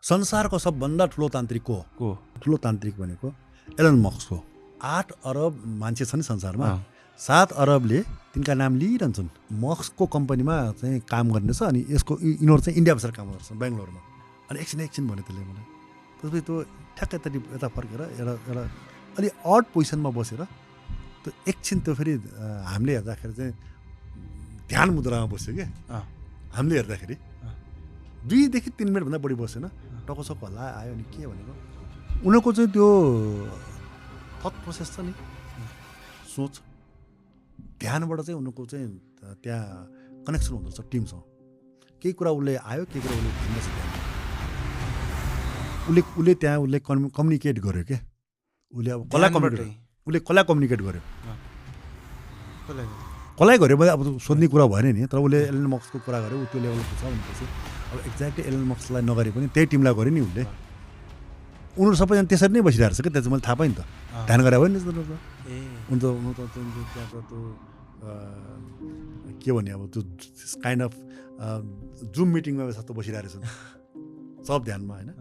संसारको सबभन्दा ठुलो तान्त्रिक को ठुलो तान्त्रिक भनेको एलन मस्क हो। 8 अरब मान्छे छन् संसारमा, 7 अरबले तिनका नाम लिइरहन्छन्। मस्कको कम्पनीमा चाहिँ काम गर्ने छ अनि यसको यिनीहरू चाहिँ इन्डिया बसेर काम गर्छन् बेङ्गलोरमा। अनि एकछिन भने त्यसले मलाई त्यसपछि त्यो ठ्याक्कै यता फर्केर एउटा अलि अड पोजिसनमा बसेर त्यो एकछिन त्यो फेरि हामीले हेर्दाखेरि चाहिँ ध्यान मुद्रामा बस्यो क्या। हामीले हेर्दाखेरि 2 देखि 3 मिनटभन्दा बढी बसेन, टकसक हल्ला आयो। अनि के भनेको उनीहरूको चाहिँ त्यो थट प्रोसेस छ नि, सोच, ध्यानबाट चाहिँ उनीहरूको चाहिँ त्यहाँ कनेक्सन हुँदो रहेछ टिमसँग। केही कुरा उसले आयो, केही कुरा उसले भन्दैछ, उसले त्यहाँ उसले कम्युनिकेट गर्यो क्या। उसले अब कसलाई कम्युनिकेट गर्यो, कसलाई गर्यो भने अब सोध्ने कुरा भएन नि। तर उसले एलन मस्कको कुरा गर्यो, ऊ त्यो लेभलको छ भनेपछि अब एक्ज्याक्टली एलन मस्कलाई नगरे पनि त्यही टिमलाई गर्यो नि उसले। उनीहरू सबैजना त्यसरी नै बसिरहेको छ क्या। त्यहाँ चाहिँ मैले थाहा पाएँ नि त, ध्यान गरे भयो नि त। उनी त त्यहाँको त्यो के भन्ने अब त्यो काइन्ड अफ जुम मिटिङमा जस्तो बसिरहेको छन् सब ध्यानमा होइन।